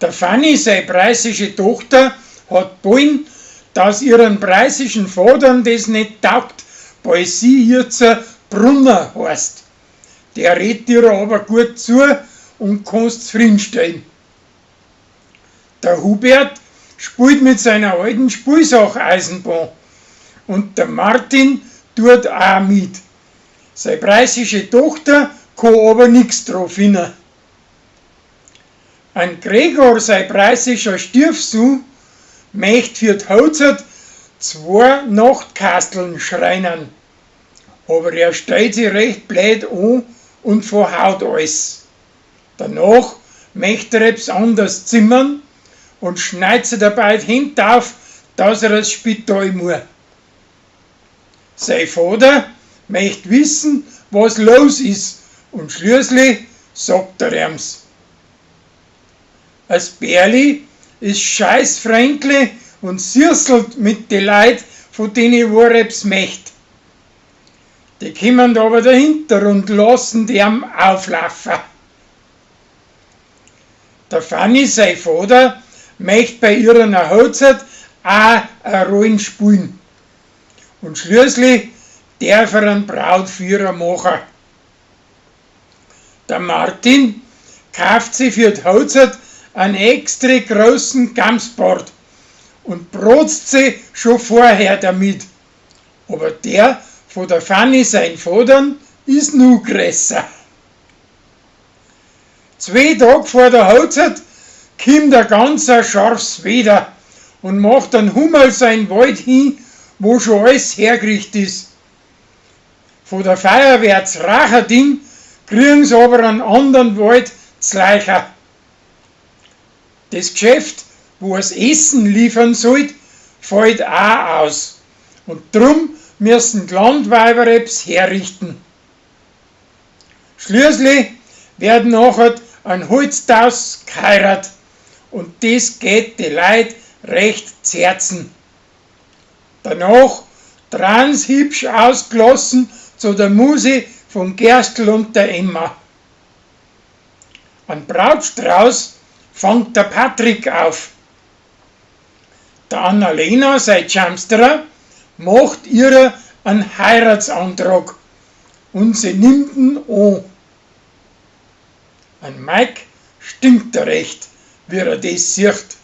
Der Fanny, sei preußische Tochter, hat wollen, dass ihren preußischen Vatern das nicht taugt, weil sie jetzt Brunner heißt. Der redet ihr aber gut zu und kann's zufriedenstellen. Der Hubert spielt mit seiner alten Spielsach-Eisenbahn und der Martin tut auch mit. Seine preußische Tochter kann aber nix drauf finden. Ein Gregor, sein preußischer Stiefsohn, möcht für die Hochzeit 2 Nachtkasteln schreinern. Aber er stellt sich recht blöd an und verhaut alles. Danach möchte er etwas anders zimmern und schneidet sich dabei die Hände auf, dass er ins Spital muss. Sein Vater möchte wissen, was los ist, und schließlich sagt er ihm's. Als Bärli ist scheißfreundlich und süßelt mit den Leuten, von denen wo er etwas möchte. Die kommen aber dahinter und lassen die ihm auflaufen. Der Fanny, sein Vater, möchte bei ihrer Hochzeit auch eine Rolle spielen. Und schließlich darf er einen Brautführer machen. Der Martin kauft sich für die Hochzeit einen extra großen Gamsbart und protzt sie schon vorher damit. Aber der von der Fanny sein Vater ist nu größer. 2 Tage vor der Hochzeit kommt ein ganz scharfes Wetter und macht einen Hummel sein Wald hin, wo schon alles hergerichtet ist. Von der Feuerwehr Racherding kriegen sie aber einen anderen Wald z'Leicher. Das Geschäft, wo es Essen liefern sollt, fällt auch aus. Und drum müssen die Landweiber etwas herrichten. Schließlich werden nachher ein Holztaus geheiratet und das geht die Leute recht zu Herzen. Danach trans hübsch ausgelassen zu der Muse von Gerstl und der Emma. Ein Brautstrauß fängt der Patrick auf. Der Annalena, sein Jamsterer, macht ihr einen Heiratsantrag und sie nimmt ihn an. Ein Mike stinkt er recht, wie er das sieht.